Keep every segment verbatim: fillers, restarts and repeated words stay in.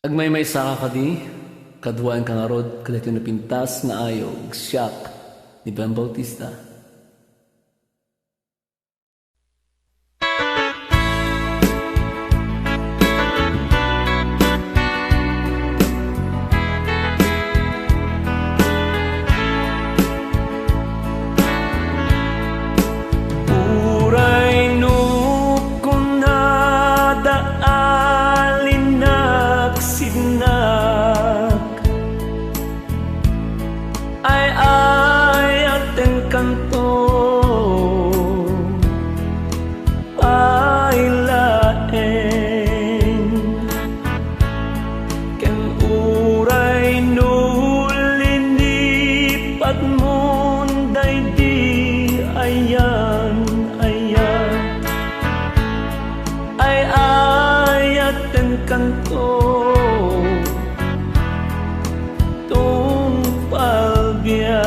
Agmaymaysaka kadi, kaduaenka ngarud kadaytoy napintas nga ayog, Siak ni Bem Bautista. Uray no kunada a linaksidnak, ay-ayatenkanto pay laeng. Ken uray no linipatmon daydi ayan-ayat, ay-ayatenkanto tungpal biag.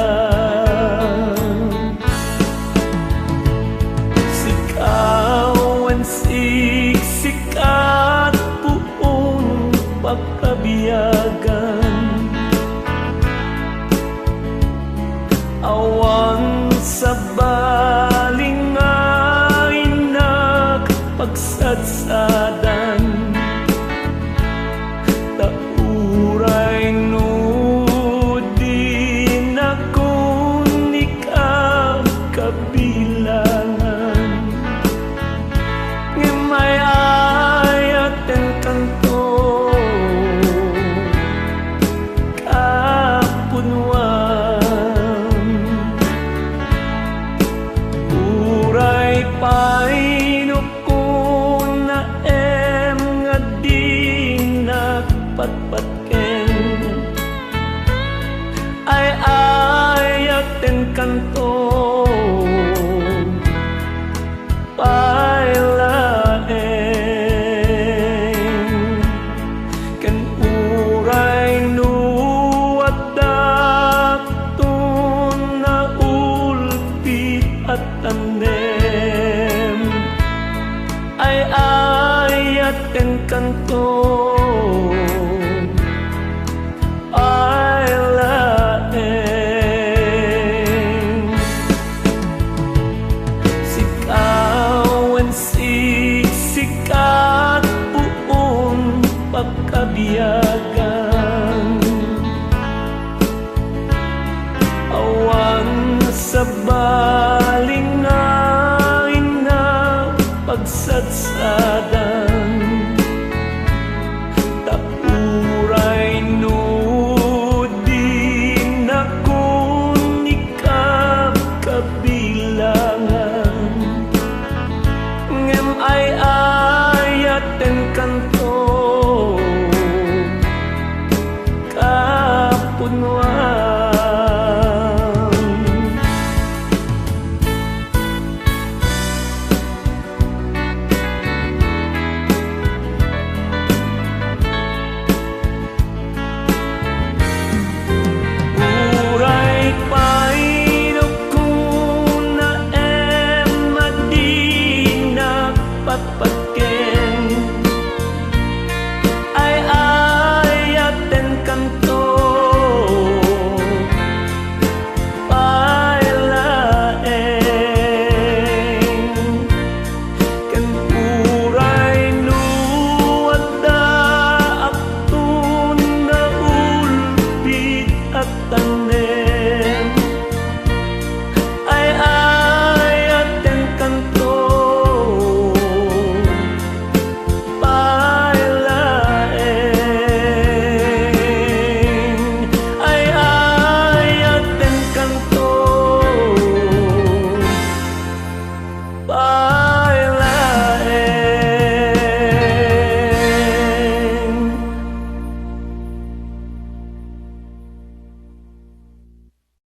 Sika wen siksikak, puon pakabiagan. Awan sabali nga innak pagsadsadan. Ta uray no dinakon ikab kabilangan, ngem ay-ayatenkanto kapunuan. Uray pay no kunaem nga dinak patpatken, ay-ayatenkanto pay laeng. Ken uray no adda ton naulpi a tanem, ay-ayatenkanto pay laeng. Sika wen siksikak, puon pakabiagan.